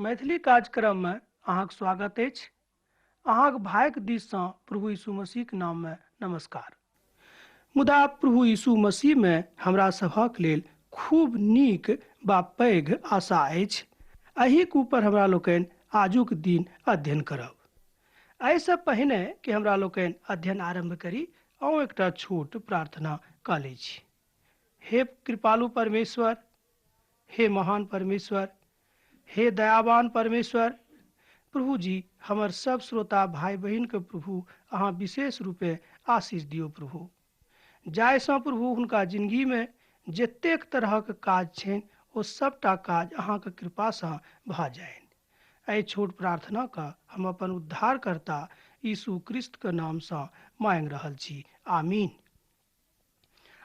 मैथिली कार्यक्रममे अहाँक स्वागत अछि। अहाँक भाइक दिससँ प्रभु यीशु मसीहक नाममे नमस्कार। मुदा प्रभु यीशु मसीहमे हमरा सभक लेल खूब नीक वा पैघ आशा अछि। एहिक ऊपर हमरा लोकनि आजुक दिन अध्ययन करब। एहिसँ पहिने कि हमरा लोकनि अध्ययन आरम्भ करी, आउ एकटा छोट प्रार्थना कऽ लै छी। हे कृपालु परमेश्वर, हे महान परमेश्वर, हे दयावान परमेश्वर, प्रभु जी हमर सब श्रोता भाई बहिन के प्रभु अहाँ विशेष रूपे आशीष दियौ प्रभु, जाहिसँ प्रभु हुनका जिंदगी में जतेक तरहक काज छनि ओ सबटा काज अहाँके कृपासँ भऽ जाइन। एहि छोट प्रार्थना के हम अपन उद्धारकर्ता यीशु क्रिस्त के नामसँ मांगि रहल छी, आमीन।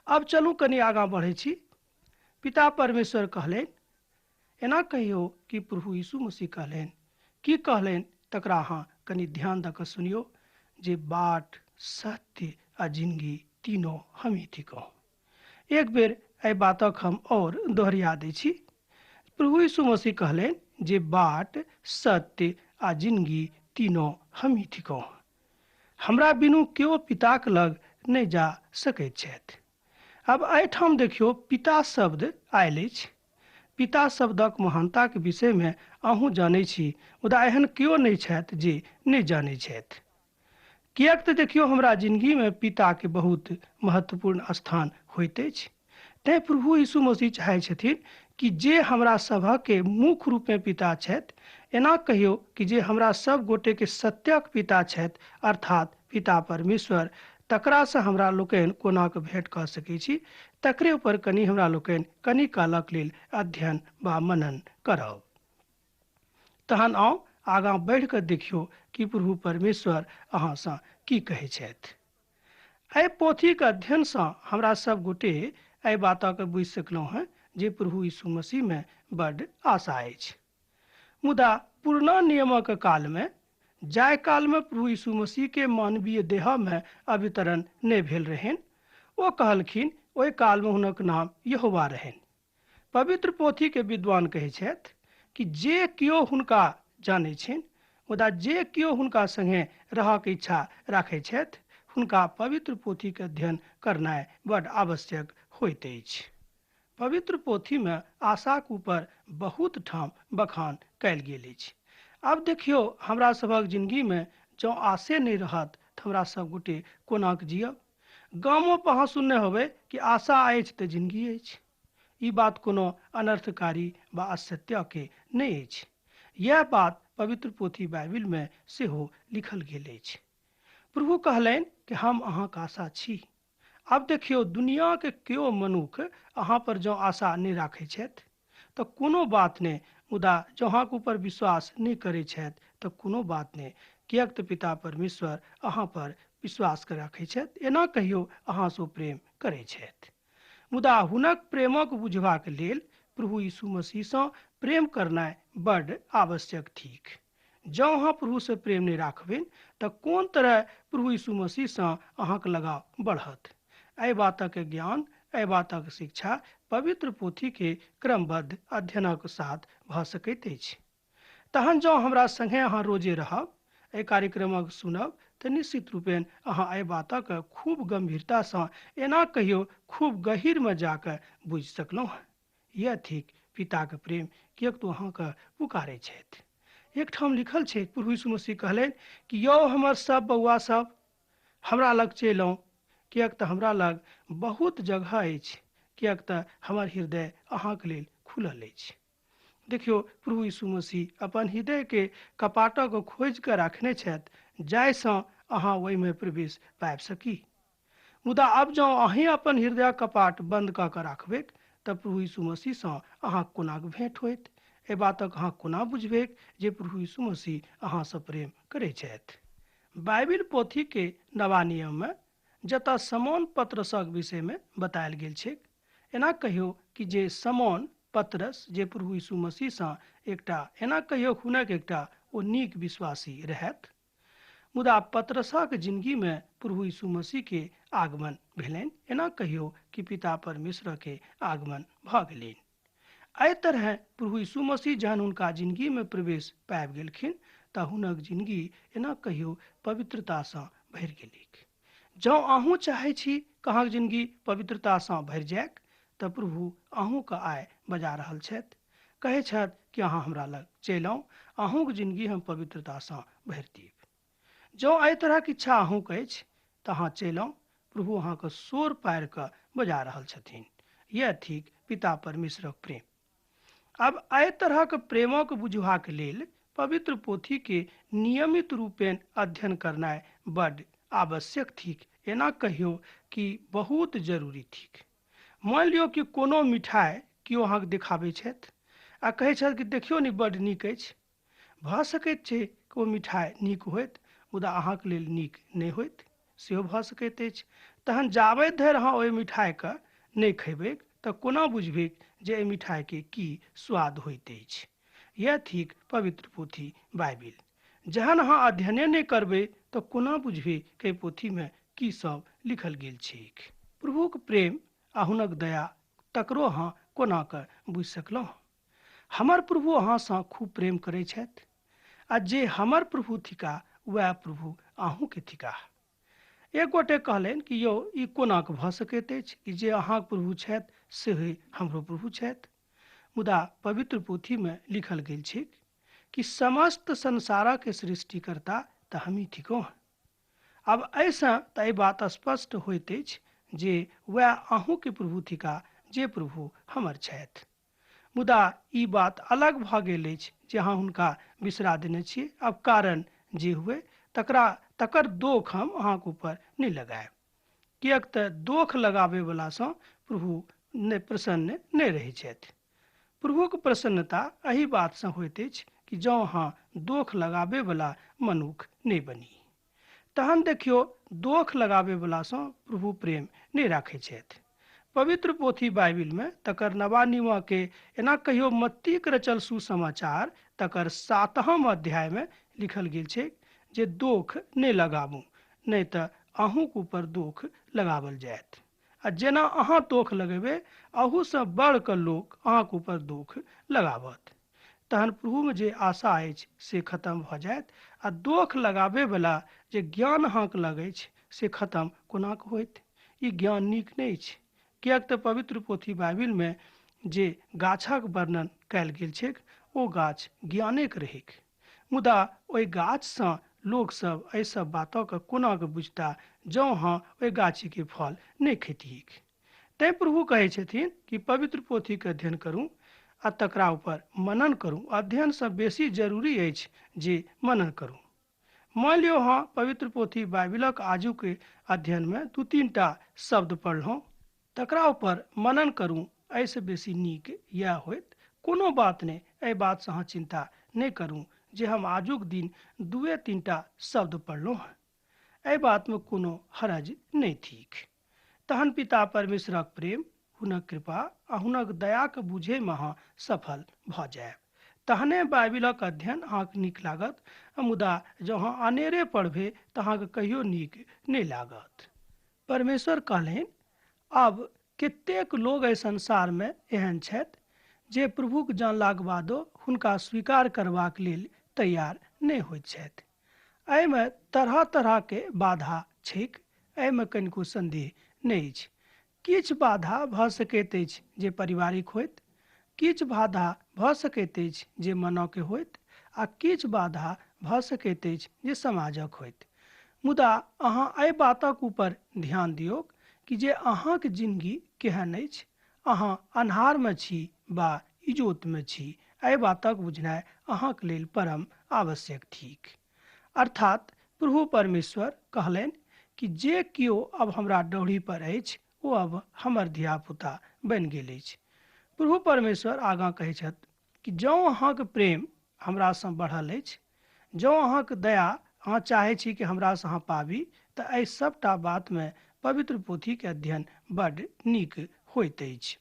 अब चलू कनि आगाँ बढ़ै छी। पिता परमेश्वर कहलनि, एना कहियौ कि प्रभु यीशु मसीह कहलनि। की कहलनि तकरा अहाँ कनि ध्यान दऽ कऽ सुनियौ, जे बाट, सत्य आ जिंदगी तीनों हमही थिकहुँ। एक बेर एहि बातक हम और दोहरिया दै छी। प्रभु यीशु मसीह कहलनि जे बाट, सत्य आ जिंदगी तीनों हमही थिकहुँ। हमरा बिनु केओ पिताक लग नहि जा सकैत छथि। आब एहिठाम देखियौ, पिता शब्द आयल अछि। पिता शब्दक महानताक विषयमे अहूँ जानै छी, मुदा एहन केओ नहि छथि जे नहि जानै छथि। किएक तऽ देखियौ, हमरा जिंदगीमे पिताके बहुत महत्वपूर्ण स्थान होइत अछि। तैँ प्रभु यीशु मसीह चाहै छथिन कि जे हमरा सभके मुख्य रूपमे पिता छथि, एना कहियौ कि जे हमरा सब गोटेके सत्यक पिता छथि, अर्थात पिता परमेश्वर, तकरासँ हमरा लोकनि कोना कऽ भेँट कऽ सकै छी, तकरे ऊपर कनि हमरा लोकनि कनि कालक लेल अध्ययन वा मनन करब। तहन आउ आगाँ बढ़ि कऽ देखियौ कि प्रभु परमेश्वर अहाँसँ की कहै छथि। एहि पोथीक अध्ययनसँ हमरा सब गोटे एहि बातक बुझि सकलहुँ हेँ जे प्रभु यीशु मसीहमे बड्ड आशा अछि। मुदा पुरना नियमक कालमे, जाहि कालमे प्रभु यीशु मसीहके मानवीय देहमे अवतरण नहि भेल रहनि, ओ कहलखिन ओहि कालमे हुनक नाम यहोवा रहनि। पवित्र पोथीके विद्वान कहै छथि कि जे केओ हुनका जानै छनि, मुदा जे केओ हुनका संगे रहक इच्छा राखै छथि, हुनका पवित्र पोथीके अध्ययन करनाइ बड आवश्यक होइत अछि। पवित्र पोथीमे आशाक ऊपर बहुत ठाम बखान कयल गेल अछि। आब देखियौ, हमरा सभक जिंदगीमे जँ आशे नहि रहत तऽ हमरा सब गोटे कोनाक जियब? गामो पर अहाँ सुनने होबै कि आशा अछि तऽ जिंदगी अछि। ई बात कोनो अनर्थकारी वा असत्यके नहि अछि। यैह बात पवित्र पोथी बाइबिलमे सेहो लिखल गेल अछि। प्रभु कहलनि कि हम अहाँक आशा छी। आब देखियौ, दुनियाके केओ मनुख अहाँ पर जँ आशा नहि राखै छथि तऽ कोनो बात नहि, मुदा जँ अहाँके ऊपर विश्वास नहि करै छथि तऽ कोनो बात नहि, किएक तऽ पिता परमेश्वर अहाँ पर विश्वास राखै छथि, एना कहियौ अहाँसँ ओ प्रेम करै छथि। मुदा हुनक प्रेमक बुझबाक लेल प्रभु यीशु मसीहसँ प्रेम करनाइ बड्ड आवश्यक थिक। जँ अहाँ प्रभुसँ प्रेम नहि राखबनि तऽ कोन तरह प्रभु यीशु मसीहसँ अहाँक लगाव बढ़त? एहि बातक ज्ञान, एहि बातक शिक्षा पवित्र पोथीके क्रमबद्ध अध्ययनक साथ भऽ सकैत अछि। तहन जँ हमरा संगे अहाँ रोजे रहब, एहि कार्यक्रमक सुनब, तऽ निश्चित रूपेण अहाँ एहि बातक खूब गंभीरतासँ, एना कहियौ खूब गहीरमे जाकऽ बुझि सकलहुँ हँ। यैह थिक पिताक प्रेम, किएक तऽ ओ अहाँके पुकारै छथि। एकठाम लिखल छै, प्रभु यीशु मसीह कहलनि कि यौ हमर सब बौआ सब, हमरा लग चलि आउ, किएक तऽ हमरा लग बहुत जगह अछि, किएक तऽ हमर हृदय अहाँके लेल खुलल अछि। देखियौ, प्रभु यीशु मसीह अपन हृदयके कपाटक खोजि कऽ राखने छथि, जाहिसँ अहाँ ओहिमे प्रवेश पाबि सकी। मुदा आब जँ अहीं अपन हृदयक कपाट बन्द कऽ कऽ राखबैक तऽ प्रभु यीशु मसीहसँ अहाँक कोनाक भेँट होयत? एहि बातक अहाँ कोना बुझबैक जे प्रभु यीशु मसीह अहाँसँ प्रेम करैत छथि? बाइबिल पोथीके नवा नियममे जतऽ शमौन पतरसक विषयमे बतायल गेल छैक, एना कहियौ कि जे शमौन पतरस जे प्रभु यीशु मसीहसँ एकटा, एना कहियौ हुनक एकटा ओ नीक विश्वासी रहथि। मुदा पतरसक जिंदगीमे प्रभु यीशु मसीहके आगमन भेलनि, एना कहियौ कि पिता परमेश्वरके आगमन भऽ गेलनि। एहि तरहे प्रभु यीशु मसीह जहन हुनका जिंदगीमे प्रवेश पाबि गेलखिन तऽ हुनक जिंदगी एना कहियो पवित्रतासँ भरि गेलैक। जँ अहूँ चाहै छी कि अहाँके जिंदगी पवित्रतासँ भरि जायक तऽ प्रभु अहूँके आइ बजा रहल छथि, कहै छथि कि अहाँ हमरा लग चलि आउ, अहूँके जिंदगी हम पवित्रतासँ भरि देब। जँ एहि तरहक इच्छा अहूँके अछि तऽ अहाँ चलि आउ, प्रभु अहाँके शोर पारि कऽ बजा रहल छथिन। यह थिक पिता परमेश्वरक प्रेम। आब एहि तरहक प्रेमक बुझबाक लेल पवित्र पोथी के नियमित रूपेण अध्ययन करनाइ बड्ड आवश्यक थिक, एना कहियो कि बहुत जरूरी थिक। मानि लियौ कि कोनो मिठाइ केओ अहाँके देखाबै छथि आ कहै छथि कि देखियौ ने बड्ड नीक अछि। भऽ सकैत छै कि ओ मिठाइ नीक होइत मुदा अहाँके लेल नीक नहि होइत, सेहो भऽ सकैत अछि। तहन जाबत धरि अहाँ ओहि मिठाइके नहि खयबैक तऽ कोना बुझबैक जे एहि मिठाइके की स्वाद होइत अछि। यह थिक पवित्र पोथी बाइबिल। जहन अहाँ अध्ययने नहि करबै तऽ कोना बुझबै कि एहि पोथीमे की सब लिखल गेल छैक। प्रभुक प्रेम आ हुनक दया तकरो अहाँ कोना कऽ बुझि सकलहुँ। हमर प्रभु अहाँसँ खूब प्रेम करै छथि आ जे हमर प्रभु थिका वएह प्रभु अहूँके थिकाह। एक गोटे कहलनि कि यौ ई कोना कऽ भऽ सकैत अछि कि जे अहाँके प्रभु छथि सेहो हमरो प्रभु छथि। मुदा पवित्र पोथीमे लिखल गेल छैक कि समस्त संसारक सृष्टिकर्ता तऽ हमही थिकहुँ। आब एहिसँ तऽ एहि बात स्पष्ट होइत अछि जे वएह अहूँके प्रभु थिका जे प्रभु हमर छथि। मुदा ई बात अलग भऽ गेल अछि जे अहाँ हुनका बिसरा देने छियै। आब कारण जे हुए तकरा तकर दोख हम अहाँके ऊपर नहि लगायब, किएक तऽ दोख लगाबैवलासँ प्रभु नहि प्रसन्न नहि रहै छथि। प्रभुक प्रसन्नता एहि बातसँ होइत अछि कि जँ अहाँ दोख लगाबैवला मनुख नहि बनी। तहन देखियौ, दोख लगाबैवलासँ प्रभु प्रेम नहि राखै छथि। पवित्र पोथी बाइबिलमे तकर नवा नियमके एना कहियो मत्तीक रचल सुसमाचार तकर 7 अध्यायमे लिखल गेल छै जे दोख नहि लगाबू, नहि तऽ अहूँके ऊपर दोख लगावल जायत, आ जेना अहाँ दोख लगेबै अहूसँ बढ़ कऽ लोक अहाँके ऊपर दोख लगावत। तहन प्रभुमे जे आशा अछि से खतम भऽ जायत आ दोख लगाबैवला जे ज्ञान अहाँके लग अछि से खतम कोना कऽ होइत। ई ज्ञान नीक नहि अछि, किएक तऽ पवित्र पोथी बाइबिलमे जे गाछक वर्णन कयल गेल छैक ओ गाछ ज्ञानेके रहैक, मुदा ओहि गाछसँ लोकसभ एहि सब बातके कोना कऽ बुझता जँ अहाँ ओहि गाछीके फल नहि खैतियैक। तैँ प्रभु कहै छथिन कि पवित्र पोथीके अध्ययन करू आ तकरा ऊपर मनन करू। अध्ययनसँ बेसी जरूरी अछि जे मनन करू। मानि लियौ अहाँ पवित्र पोथी बाइबिलक आजुके अध्ययनमे 2-3 टा शब्द पढ़लहुँ, तकरा ऊपर मनन करू, एहिसँ बेसी नीक इएह होइत। कोनो बात नहि, एहि बातसँ अहाँ चिन्ता नहि करू जे हम आजुक दिन 2-3 टा शब्द पढ़लहुँ हँ, एहि बातमे कोनो हरज नहि थिक। तहन पिता परमेश्वरक प्रेम, हुनक कृपा आ हुनक दयाके बुझैमे अहाँ सफल भऽ जायब। तहने बाइबिलक अध्ययन अहाँके नीक लागत, मुदा जँ अहाँ अनेरे पढ़बै तऽ अहाँके कहियो नीक नहि लागत। परमेश्वर कहलनि, आब कतेक लोग एहि संसारमे एहन छथि जे प्रभुक जानलाक बादो हुनका स्वीकार करबाक लेल तैयार नहि होइत छथि। एहिमे तरह तरहके बाधा छैक, एहिमे कनिको सन्देह नहि अछि। किछु बाधा भऽ सकैत अछि जे पारिवारिक होइत, किछु बाधा भऽ सकैत अछि जे मनके होइत, आ किछु बाधा भऽ सकैत अछि जे समाजक होइत। मुदा अहाँ एहि बातक ऊपर ध्यान दियौक कि जे अहाँके जिंदगी केहन अछि, अहाँ अन्हारमे छी बा इजोतमे छी, एहि बातक बुझनाइ अहाँके लेल परम आवश्यक थिक। अर्थात प्रभु परमेश्वर कहलनि कि जे केओ अब हमरा डौढ़ी पर अछि ओ अब हमर धियापुता बनि गेल अछि। प्रभु परमेश्वर आगाँ कहै छथि कि जँ अहाँके प्रेम हमरासँ बढ़ल अछि, जँ अहाँके दया अहाँ चाहै छी कि हमरासँ अहाँ पाबी, तऽ एहि सबटा बातमे पवित्र पोथीके अध्ययन बड्ड नीक होइत अछि।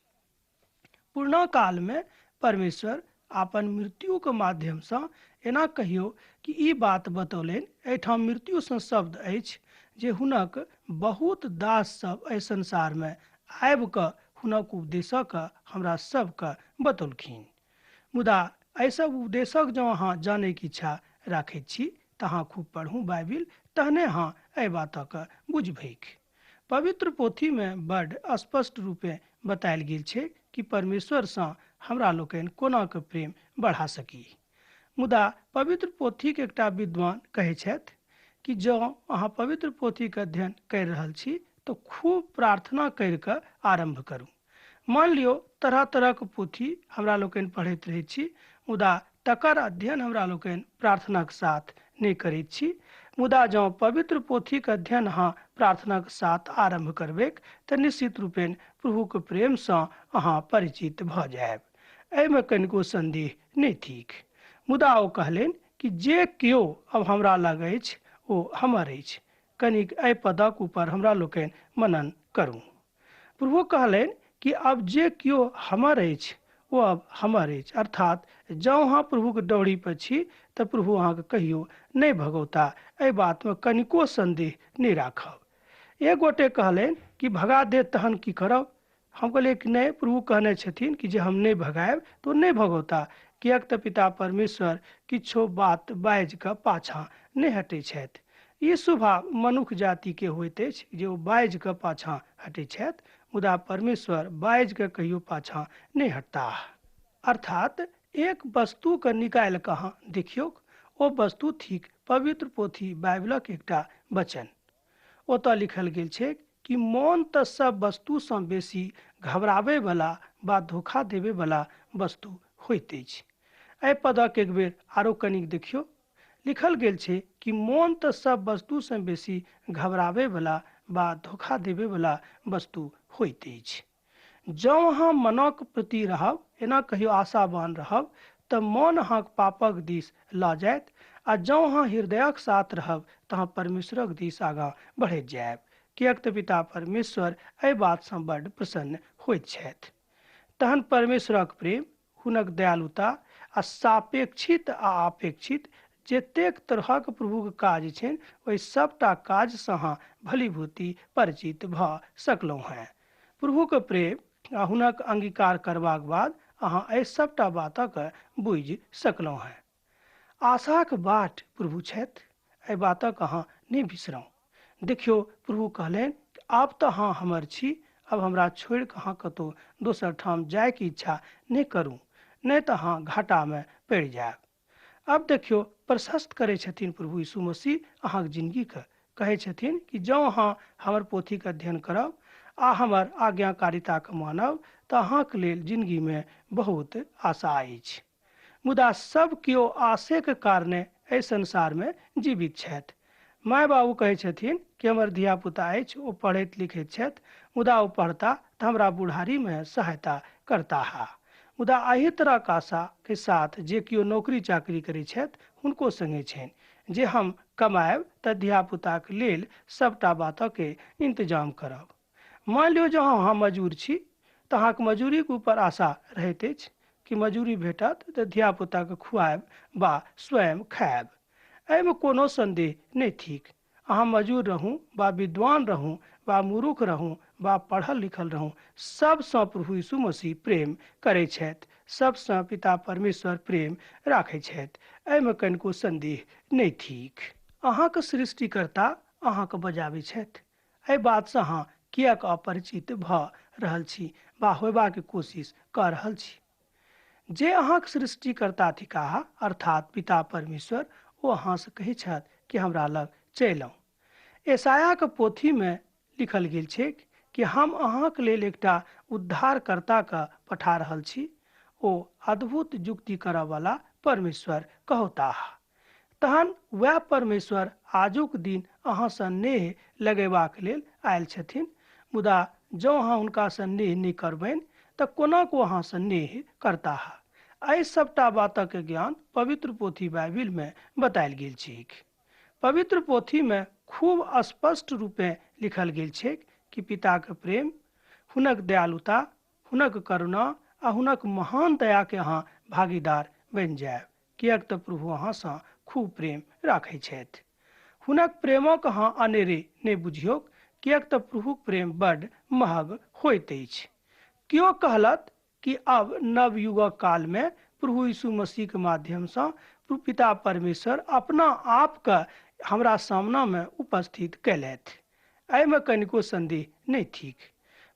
पुरना कालमे परमेश्वर अपन मृत्युके माध्यमसँ एना कहियो कि ई बात बतौलनि। एहिठाम मृत्युसँ शब्द अछि जे हुनक बहुत दास सब एहि संसारमे आबि कऽ हुनक उपदेशक हमरा सबके बतौलखिन। मुदा एहि सब उपदेशक जँ अहाँ जानैके इच्छा राखैत छी तऽ अहाँ खूब पढ़ू बाइबिल, तहने अहाँ एहि बातक बुझबैक। पवित्र पोथीमे बड स्पष्ट रूपे बतायल गेल छै कि परमेश्वरसँ हमरा लोकनि कोना के प्रेम बढ़ा सकी। मुदा पवित्र पोथीके एकटा विद्वान कहै छथि कि जँ अहाँ पवित्र पोथीके अध्ययन करि रहल छी तऽ खूब प्रार्थना करि कऽ आरम्भ करू। मान लियौ तरह तरहके पोथी हमरा लोकनि पढ़ैत रहै छी, मुदा तकर अध्ययन हमरा लोकनि प्रार्थनाक साथ नहि करैत छी। मुदा जँ पवित्र पोथीके अध्ययन अहाँ प्रार्थनाक साथ आरम्भ करबैक तऽ निश्चित रूपेण प्रभुके प्रेमसँ अहाँ परिचित भऽ जायब, एहिमे कनिको सन्देह नहि थिक। मुदा ओ कहलनि कि जे केओ अब हमरा लग अछि ओ हमर अछि। कनिक एहि पदक ऊपर हमरा लोकनि मनन करू। प्रभु कहलनि कि अब जे केओ हमर अछि ओ अब हमर अछि, अर्थात जँ अहाँ प्रभुके डोरी पर छी तऽ प्रभु अहाँके कहियो नहि भगौता, एहि बातमे कनिको सन्देह नहि राखब। एक गोटे कहलनि कि भगा देत तहन की करब? हम कहलियै कि नहि, प्रभु कहने छथिन कि जे हम नहि भगायब तऽ ओ नहि भगौता, किएक तऽ पिता परमेश्वर किछो बात बाजि कऽ पाछाँ नहि हटै छथि। ई स्वभाव मनुख जातिके होइत अछि जे ओ बाजि कऽ पाछाँ हटै छथि, मुदा परमेश्वर बाजि कऽ कहियो पाछाँ नहि हटताह। अर्थात एक वस्तुके निकालि कऽ अहाँ देखियौक, ओ वस्तु थिक पवित्र पोथी बाइबिलक एकटा वचन। ओतऽ लिखल गेल छै कि मोन तऽ सब वस्तुसँ बेसी घबराबैवला वा धोखा देबैवला वस्तु होइत अछि। एहि पदक एक बेर आरो कनिक देखियौ। लिखल गेल छै कि मोन तऽ सब वस्तुसँ बेसी घबराबैवला वा धोखा देबैवला वस्तु होइत अछि। जँ अहाँ मनक प्रति रहब, एना कहियो आशावान रहब, तऽ मन अहाँक पापक दिस लऽ जायत, आ जँ अहाँ हृदयक साथ रहब तऽ अहाँ परमेश्वरक दिस आगाँ बढ़ैत जायब, किएक तऽ पिता परमेश्वर एहि बातसँ बड्ड प्रसन्न होइत छथि। तहन परमेश्वरक प्रेम, हुनक दयालुता आ सापेक्षित आ अपेक्षित जतेक तरहक प्रभुके काज छनि ओहि सबटा काजसँ अहाँ भलीभूति परिचित भऽ सकलहुँ हेँ। प्रभुके प्रेम आ हुनक अंगीकार करबाक बाद अहाँ एहि सबटा बातक बुझि सकलहुँ हेँ। आशाक बाट प्रभु छथि, एहि बातक अहाँ नहि बिसरौं। देखियौ, प्रभु कहलनि आब तऽ अहाँ हमर छी, अब हमरा छोड़ि कऽ अहाँ कतहु दोसर ठाम जायके इच्छा नहि करू, नहि तऽ अहाँ घाटामे पड़ि जायब। अब देखियौ, प्रशस्त करै छथिन प्रभु यीशु मसीह अहाँके जिंदगीके। कहै छथिन कि जँ अहाँ हमर पोथीके अध्ययन करब आ हमर आज्ञाकारिताके मानब तऽ अहाँके लेल जिंदगीमे बहुत आशा अछि। मुदा सब केओ आशेके कारणे एहि संसारमे जीवित छथि। माय बाबू कहै छथिन कि हमर धियापुता अछि, ओ पढ़ैत लिखैत छथि, मुदा ओ पढ़ता तऽ हमरा बुढ़ारीमे सहायता करताह। मुदा एहि तरहक आशाके साथ जे केओ नौकरी चाकरी करै छथि हुनको सङ्गे छनि जे हम कमायब तऽ धियापुताके लेल सबटा बातके इंतजाम करब। मान लियौ जँ अहाँ मजूर छी तऽ अहाँके मजूरीके ऊपर आशा रहैत अछि कि मजूरी भेटत तऽ धियापुताके खुआयब वा स्वयं खायब, एहिमे कोनो सन्देह नहि थिक। अहाँ मजूर रहू वा विद्वान रहू वा मूर्ख रहू वा पढ़ल लिखल रहू, सबसँ प्रभु यीशु मसीह प्रेम करै छथि, सबसँ पिता परमेश्वर प्रेम राखै छथि, एहिमे कनिको सन्देह नहि थिक। अहाँके सृष्टिकर्ता अहाँके बजाबै छथि, एहि बातसँ अहाँ किएक अपरिचित भऽ रहल छी वा होयबाक कोशिश कऽ रहल छी? जे अहाँके सृष्टिकर्ता थिकाह, अर्थात पिता परमेश्वर, ओ अहाँसँ कहै छथि कि हमरा लग चलि आउ। यशायाहके पोथीमे लिखल गेल छै कि हम अहाँके लेल एकटा उद्धारकर्ताके पठा रहल छी, ओ अद्भुत युक्ति करऽवला परमेश्वर कहौताह। तहन वएह परमेश्वर आजुक दिन अहाँसँ नेह लगेबाक लेल आयल छथिन। मुदा जँ अहाँ हुनकासँ नेह नहि करबनि तऽ कोना को अहाँसँ नेह करताह? एहि सबटा बातक ज्ञान पवित्र पोथी बाइबिलमे बतायल गेल छैक। पवित्र पोथीमे खूब स्पष्ट रूपे लिखल गेल छैक कि पिताके प्रेम, हुनक दयालुता, हुनक करुणा आ हुनक महान दयाके अहाँ भागीदार बनि जायब, किएक तऽ प्रभु अहाँसँ खूब प्रेम राखै छथि। हुनक प्रेमक अहाँ अनेरे नहि बुझियौक, किएक तऽ प्रभुक प्रेम बड्ड महग होइत अछि। केओ कहलत कि अब नवयुगक कालमे प्रभु यीशु मसीहके माध्यमसँ पिता परमेश्वर अपना आपके हमरा सामनामे उपस्थित कयलथि। एहिमे कनिको संदेह नहि थिक।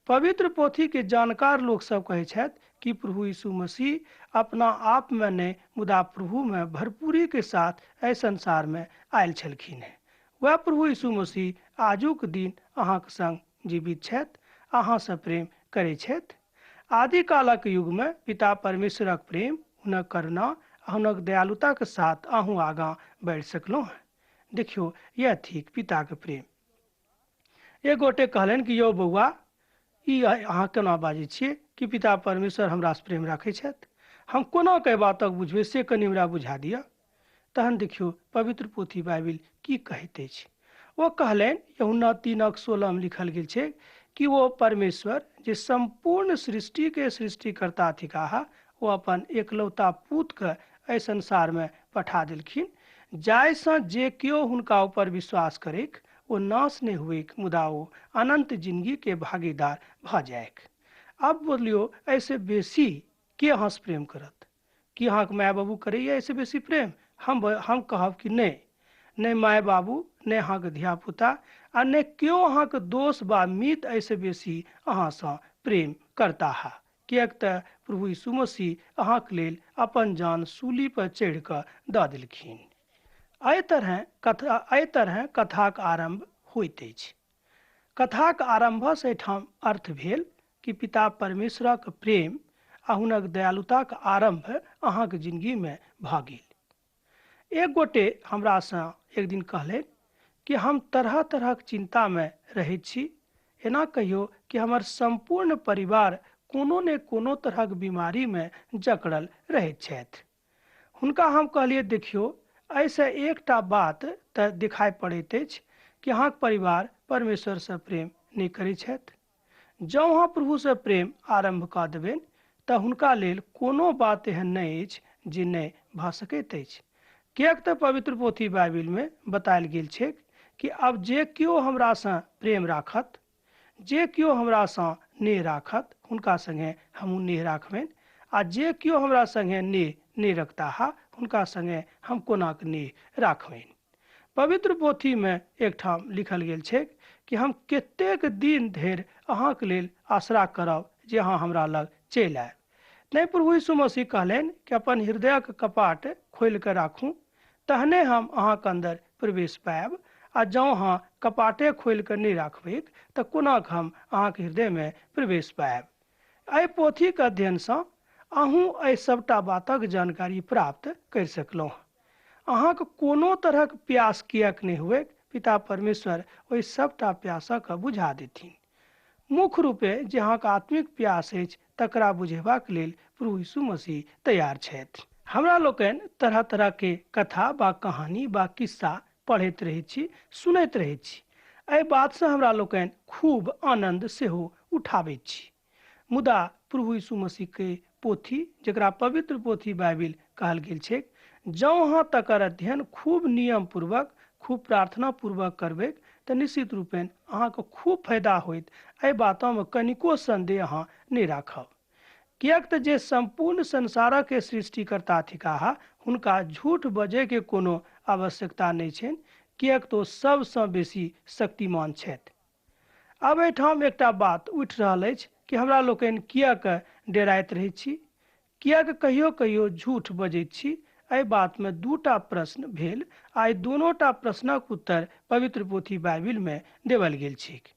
पवित्र पोथीके जानकार लोक सब कहै छथि कि प्रभु यीशु मसीह अपना आप में नहि मुदा प्रभु में भरपूरी के साथ एहि संसार में आयल छलखिन हेँ। वएह प्रभु यीशु मसीह आजुक दिन अहाँके संग जीवित छथि, अहाँसँ प्रेम करै छथि। आदिकालक युगमे पिता परमेश्वरक प्रेम, हुनक करुणा आ हुनक दयालुताके साथ अहूँ आगाँ बढ़ि सकलहुँ हेँ। देखियौ, यह थिक पिताके प्रेम। एक गोटे कहलनि कि यौ बौआ, ई अहाँ केना बाजै छियै कि पिता परमेश्वर हमरासँ प्रेम राखै छथि? हम कोना के बातक बुझबै से कनि हमरा बुझा दिअ। तहन देखियौ पवित्र पोथी बाइबिल की कहैत अछि। ओ कहलनि, यूहन्ना 3:16 लिखल गेल छै कि ओ परमेश्वर जे सम्पूर्ण सृष्टिके सृष्टिकर्ता थिकाह, ओ अपन एकलौता पुतके एहि संसारमे पठा देलखिन, जाहिसँ जे केओ हुनका ऊपर विश्वास करैक ओ नाश नहि हुएक मुदा ओ अनंत जिंदगी के भागीदार भऽ जाइक। आब बोलियौ, एहिसँ बेसी के अहाँसँ प्रेम करत? की अहाँके माय बाबू करैया एहिसँ बेसी प्रेम? हम कहब कि नहि, नहि माय बाबू, नहि अहाँके धियापुता आ नहि केओ अहाँके दोस्त बा मित्र एहिसँ बेसी अहाँसँ प्रेम करताह, किएक तऽ प्रभु यीशु मसीह अहाँके लेल अपन जान सूली पर चढ़ि कऽ दऽ देलखिन। एहि तरहें कथाक आरम्भ होइत अछि। कथाक आरम्भसँ एहिठाम अर्थ भेल कि पिता परमेश्वरक प्रेम आ हुनक दयालुताक आरम्भ अहाँके जिंदगीमे भऽ गेल। एक गोटे हमरासँ एक दिन कहलनि कि हम तरह तरहक चिन्तामे रहैत छी, एना कहियो कि हमर सम्पूर्ण परिवार कोनो ने कोनो तरहक बीमारीमे जकड़ल रहैत छथि। हुनका हम कहलियै, देखियौ, एहिसँ एकटा बात तऽ दिखाइ पड़ैत अछि कि अहाँके परिवार परमेश्वरसँ प्रेम नहि करै छथि। जँ अहाँ प्रभुसँ प्रेम आरम्भ कऽ देबनि तऽ हुनका लेल कोनो बात एहन नहि अछि जे नहि भऽ सकैत अछि। किएक तऽ पवित्र पोथी बाइबिलमे बतायल गेल छैक कि आब जे केओ हमरासँ प्रेम राखत, जे केओ हमरासँ नेह राखत, हुनका संगे हमहूँ नेह राखबनि, आ जे केओ हमरा संगे नेह नहि रखताह हुनका संगे हम कोना कऽ नेह राखबनि। पवित्र पोथीमे एकठाम लिखल गेल छैक कि हम कतेक दिन धरि अहाँके लेल आसरा करब जे अहाँ हमरा लग चलि आयब। नहि, प्रभु यीशु मसीह कहलनि कि अपन हृदयक कपाट खोलि कऽ राखू, तहने हम अहाँके अन्दर प्रवेश पायब, आ जँ अहाँ कपाटे खोलि कऽ नहि राखबैक तऽ कोना कऽ हम अहाँके हृदयमे प्रवेश पायब। एहि पोथीके अध्ययनसँ अहूँ एहि सभटा बातक जानकारी प्राप्त करि सकलहुँ। अहाँके कोनो तरहक प्यास किएक नहि हुए, पिता परमेश्वर ओहि सभटा प्यासक बुझा देथिन। मुख्य रूपे जे अहाँके आत्मिक प्यास अछि तकरा बुझेबाक लेल प्रभु यीशु मसीह तैयार छथि। हमरा लोकनि तरह तरह के कथा बा कहानी बा किस्सा पढ़ैत रहै छी, सुनैत रहै छी। एहि बातसँ हमरा लोकनि खूब आनन्द सेहो उठाबैत छी। मुदा प्रभु यीशु मसीह के पोथी, जकरा पवित्र पोथी बाइबिल कहल गेल छैक, जँ अहाँ तकर अध्ययन खूब नियम पूर्वक, खूब प्रार्थना पूर्वक करबैक तऽ निश्चित रूपेण अहाँके खूब फायदा होइत। एहि बातमे कनिको संदेह अहाँ नहि राखब, किएक तऽ जे सम्पूर्ण संसारक सृष्टिकर्ता थिकाह हुनका झूठ बजैके कोनो आवश्यकता नहि छनि, किएक तऽ ओ सबसँ बेसी शक्तिमान छथि। आब एहिठाम एकटा बात उठि रहल अछि कि हमरा लोकनि किएक डेराइत रहैत छी, किएक कहियो कहियो झूठ बजैत छी। एहि बातमे दूटा प्रश्न भेल आ एहि दोनोटा प्रश्नक उत्तर पवित्र पोथी बाइबिलमे देवल गेल छैक।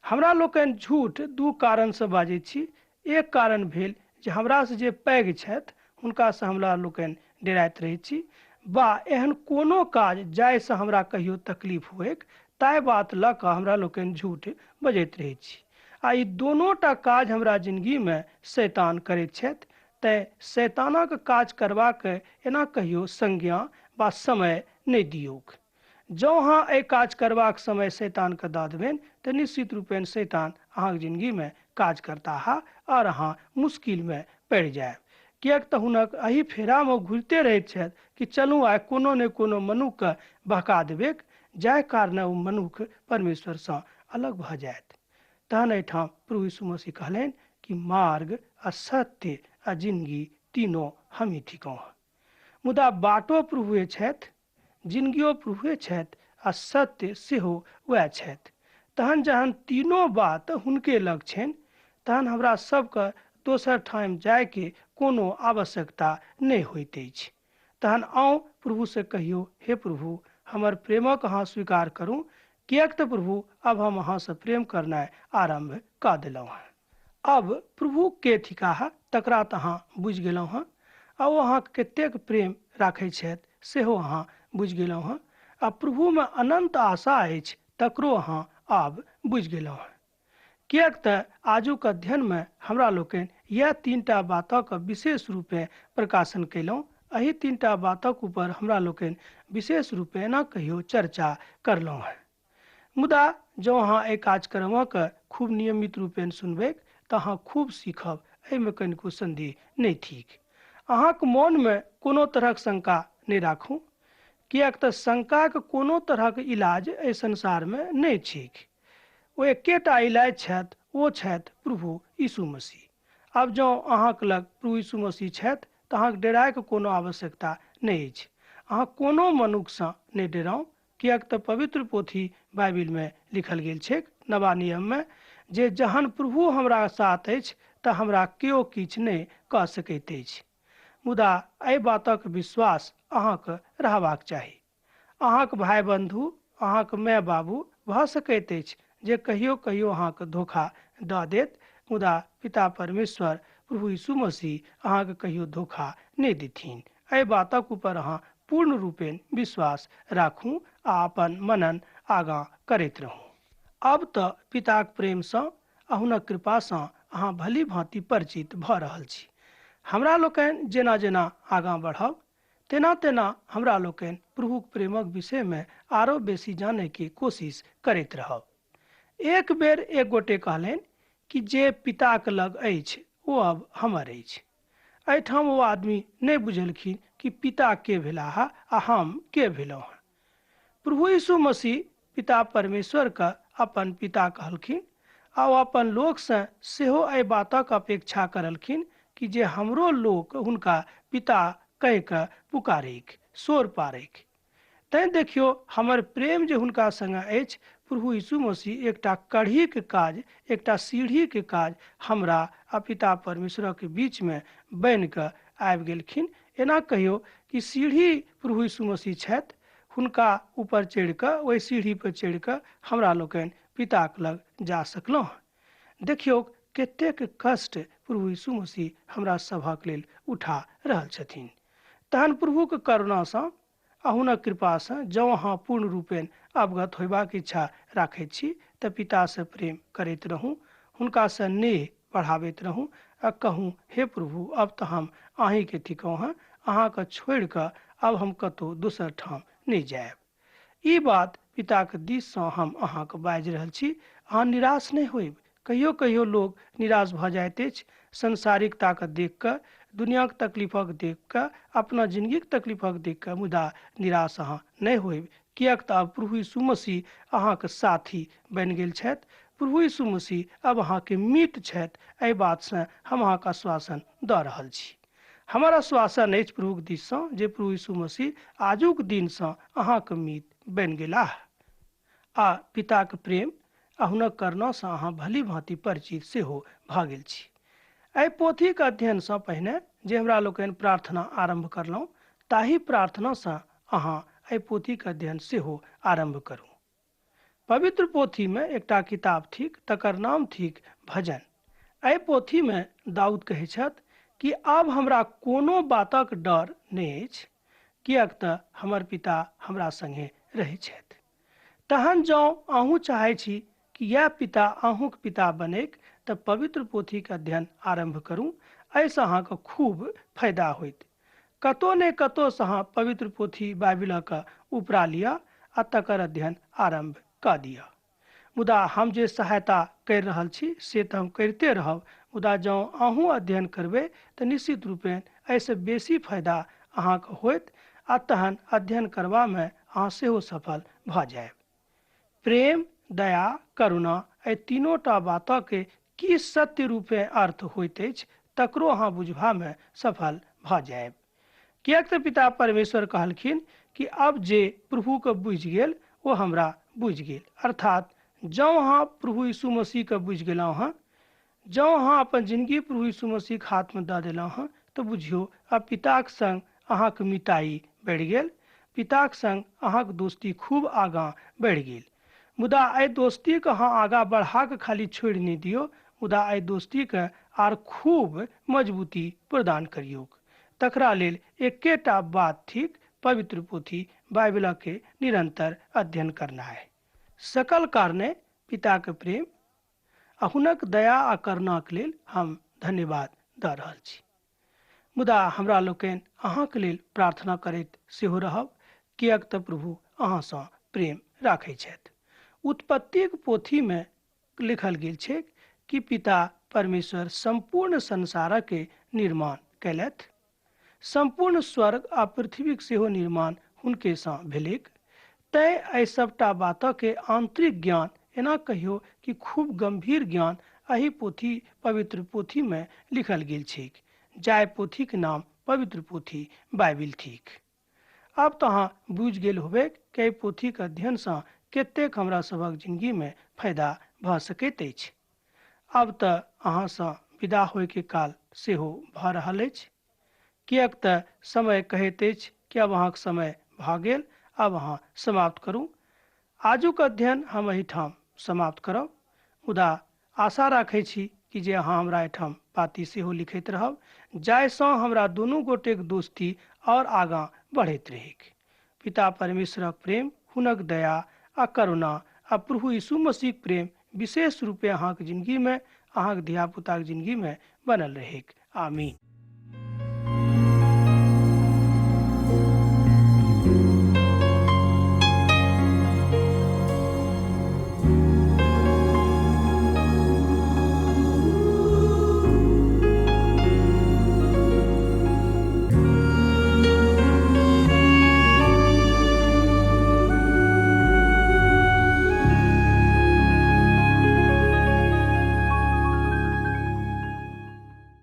हमरा लोकनि झूठ दू कारणसँ बाजैत छी। एक कारण भेल जे हमरासँ जे पैघ छथि हुनकासँ हमरा लोकनि डेराइत रहैत छी, बा एहन कोनो काज जाहिसँ हमरा कहियो तकलीफ होइक ताहि बात लऽ कऽ हमरा लोकनि झूठ बजैत रहैत छी। आ ई दोनोटा काज हमरा जिंदगीमे शैतान करैत छथि, तैँ शैतानक काज करबाक एना कहियो संज्ञा बा समय नहि दियौक। जँ अहाँ एहि काज करबाक समय शैतानके दऽ देबनि तऽ निश्चित रूपेण शैतान अहाँके जिंदगीमे काज करताह और अहाँ मुश्किलमे पड़ि जायब। किएक तऽ हुनक एहि फेरामे घुरिते रहैत छथि कि चलू आइ कोनो ने कोनो मनुखके बहका देबैक, जाहि कारणे ओ मनुख परमेश्वरसँ अलग भऽ जायत। तहन एहिठाम प्रभु यीशु मसीह कहलनि कि कि मार्ग आ सत्य आ जिनगी तीनों हमही थिकहुँ। मुदा बाटो प्रभुए छथि, जिनगियो प्रभुए छथि आ सत्य सेहो वएह छथि। तहन जहन तीनों बात हुनके लग छनि तहन हमरा सबके दोसर ठाम जायके कोनो आवश्यकता नहि होइत अछि। तहन आउ प्रभुसँ कहियौ, हे प्रभु हमर प्रेमक अहाँ स्वीकार करू, किएक तऽ प्रभु अब हम अहाँसँ प्रेम करनाइ आरम्भ कऽ देलहुँ हँ। अब प्रभु के थिकाह तकरा तऽ अहाँ बुझि गेलहुँ हँ, आ ओ अहाँके कतेक प्रेम राखै छथि सेहो अहाँ बुझि गेलहुँ हँ, आ प्रभुमे अनन्त आशा अछि तकरो अहाँ आब बुझि गेलहुँ हँ। किएक तऽ आजुक अध्ययनमे हमरा लोकनि इएह तीनटा बातक विशेष रूपेँ प्रकाशन कयलहुँ। एहि तीनटा बातक ऊपर हमरा लोकनि विशेष रूपेँ एना कहियो चर्चा करलहुँ हँ। मुदा जँ अहाँ एहि कार्यक्रमक खूब नियमित रूपेण सुनबैक तऽ अहाँ खूब सीखब, एहिमे कनिको सन्देह नहि थिक। अहाँक मोनमे कोनो तरहक शंका नहि राखू, किएक तऽ शंकाक कोनो तरहक इलाज एहि संसारमे नहि छैक। ओ एकेटा इलाज छथि, ओ छथि प्रभु यीशु मसीह। आब जँ अहाँक लग प्रभु यीशु मसीह छथि तऽ अहाँके डरायके कोनो आवश्यकता नहि अछि। अहाँ कोनो मनुखसँ नहि डराउ, किएक तऽ पवित्र पोथी बाइबिलमे लिखल गेल छैक नवा नियममे जे जहन प्रभु हमरा साथ अछि तऽ हमरा केओ किछु नहि कऽ सकैत अछि। मुदा एहि बातक विश्वास अहाँके रहबाक चाही। अहाँक भाय बंधु, अहाँक माय बाबू भऽ सकैत अछि जे कहियो कहियो अहाँके धोखा दऽ देत, मुदा पिता परमेश्वर प्रभु यीशु मसीह अहाँके कहियो धोखा नहि देथिन। एहि बातक ऊपर अहाँ पूर्ण रूपेण विश्वास राखू आ अपन मनन आगाँ करैत रहू। अब तऽ पिताक प्रेमसँ आ हुनक कृपासँ अहाँ भली भाँति परिचित भऽ रहल छी। हमरा लोकनि जेना जेना आगाँ बढ़ब तेना तेना हमरा लोकनि प्रभुक प्रेमक विषयमे आरो बेसी जानैके कोशिश करैत रहब। एक बेर एक गोटे कहलनि कि जे पिताक लग अछि ओ अब हमर अछि। एहिठाम ओ आदमी नहि बुझलखिन कि पिता के भेलाह आ हम के भेलहुँ हँ। प्रभु यीशु मसीह पिता परमेश्वर के अपन पिता कहलखिन आ ओ अपन लोकसँ सेहो एहि बातक अपेक्षा करलखिन कि जे हमरो लोक हुनका पिता कहि कऽ पुकारैक, शोर पारैक। तैँ देखियौ हमर प्रेम जे हुनका संगे अछि, प्रभु यीशु मसीह एकटा कढ़ीके काज, एकटा सीढ़ीके काज हमरा आ पिता परमेश्वरक बीचमे बनि कऽ आबि गेलखिन। एना कहियौ कि सीढ़ी प्रभु यीशु मसीह छथि, हुनका ऊपर चढ़ि कऽ ओहि सीढ़ी पर चढ़ि कऽ हमरा लोकनि पिताक लग जा सकलहुँ। देखियौ कतेक कष्ट प्रभु यीशु मसीह हमरा सभक लेल उठा रहल छथिन। तहन प्रभुक करुणासँ आ हुनक कृपासँ जँ अहाँ पूर्ण रूपेण अवगत होयबाक इच्छा राखैत छी तऽ पितासँ प्रेम करैत रहू, हुनकासँ नेह बढ़ाबैत रहू आ कहू, हे प्रभु अब तऽ हम अहीँके थिकहुँ हँ, अहाँके छोड़ि कऽ अब हम कतहु दोसर ठाम नहि जायब। ई बात पिताक दिससँ हम अहाँके बाजि रहल छी। अहाँ निराश नहि होयब। कहियो कहियो लोक निराश भऽ जाइत अछि संसारिकताके देख कऽ, दुनियाक तकलीफक देख कऽ, अपना जिनगीक तकलीफक देख कऽ, मुदा निराश अहाँ नहि होयब, किएक तऽ आब प्रभु यीशु मसीह अहाँके साथी बनि गेल छथि। प्रभु यीशु मसीह अब अहाँके मित्र छथि। एहि बातसँ हम अहाँके आश्वासन दऽ रहल छी। हमर आश्वासन अछि प्रभुक दिससँ जे प्रभु यीशु मसीह आजुक दिनसँ अहाँके मित्र बनि गेलाह आ पिताक प्रेम आ हुनक करुणासँ अहाँ भली भाँति परिचित सेहो भऽ गेल छी। एहि पोथीक अध्ययनसँ पहिने जे हमरा लोकनि प्रार्थना आरम्भ करलहुँ ताहि प्रार्थनासँ अहाँ एहि पोथीक अध्ययन सेहो आरम्भ करू। पवित्र पोथीमे एकटा किताब थिक, तकर नाम थिक भजन। एहि पोथीमे दाऊद कहै छथि कि आब हमरा कोनो बातक डर नहि अछि, किएक तऽ हमर पिता हमरा संगे रहै छथि। तहन जँ अहूँ चाहै छी कि इएह पिता अहूँक पिता बनैक तऽ पवित्र पोथीक अध्ययन आरम्भ करू। एहिसँ अहाँके खूब फायदा होइत। कतहु ने कतहुसँ अहाँ पवित्र पोथी बाइबिलक उपरा लिअ आ तकर अध्ययन आरम्भ कऽ दिअ। मुदा हम जे सहायता करि रहल छी से तऽ हम करिते रहब, मुदा जँ अहूँ अध्ययन करबै तऽ निश्चित रूपेण एहिसँ बेसी फायदा अहाँके होयत आ तहन अध्ययन करबामे अहाँ सेहो सफल भऽ जायब। प्रेम, दया, करुणा एहि तीनोटा बातके की सत्य रूपे अर्थ होइत अछि तकरो अहाँ बुझबामे सफल भऽ जायब। किएक तऽ पिता परमेश्वर कहलखिन कि अब जे प्रभुके बुझि गेल ओ हमरा बुझि गेल। अर्थात जँ अहाँ प्रभु यीशु मसीहके बुझि गेलहुँ हँ, जँ अहाँ अपन जिनगी प्रभु यीशु मसीहके हाथमे दऽ देलहुँ हँ, तऽ बुझियौ आब पिताक संग अहाँके मिताई बढ़ि गेल, पिताक संग अहाँके दोस्ती खूब आगाँ बढ़ि गेल। मुदा एहि दोस्तीके अहाँ आगाँ बढ़ाकऽ खाली छोड़ि नहि दियौ, मुदा एहि दोस्तीके आर खूब मजबूती प्रदान करियौक। तकरा लेल एकेटा बात थिक, पवित्र पोथी बाइबिलके निरंतर अध्ययन करनाइ। सकल कारणे पिताके प्रेम आ हुनक दया आ करुणाक लेल हम धन्यवाद दऽ रहल छी। मुदा हमरा लोकनि अहाँके लेल प्रार्थना करैत सेहो रहब, किएक तऽ प्रभु अहाँसँ प्रेम राखै छथि। उत्पत्तिक पोथीमे लिखल गेल छै कि पिता परमेश्वर सम्पूर्ण संसारके निर्माण कयलथि। सम्पूर्ण स्वर्ग आ पृथ्वीक सेहो निर्माण हुनकेसँ भेलैक। तैँ एहि सभटा बातके आंतरिक ज्ञान, एना कहियो कि खूब गंभीर ज्ञान एहि पोथी पवित्र पोथीमे लिखल गेल छैक, जाहि पोथीक नाम पवित्र पोथी बाइबिल थिक। आब तऽ अहाँ बुझि गेल होबै कि एहि पोथीक अध्ययनसँ कतेक हमरा सभक जिंदगीमे फायदा भऽ सकैत अछि। आब तऽ अहाँसँ विदा होइके काल सेहो भऽ रहल अछि, किएक तऽ समय कहैत अछि कि आब अहाँके समय भऽ गेल, आब अहाँ समाप्त करू। आजुक अध्ययन हम एहिठाम समाप्त करब, मुदा आशा राखै छी कि जे अहाँ हमरा एहिठाम पाती सेहो लिखैत रहब, जाहिसँ हमरा दुनू गोटेक दोस्ती आओर आगाँ बढ़ैत रहैक। पिता परमेश्वरक प्रेम, हुनक दया आ करुणा आ प्रभु यीशु मसीहक प्रेम विशेष रूपे अहाँके जिंदगीमे, अहाँके धियापुताके जिंदगीमे बनल रहैक। आमीन।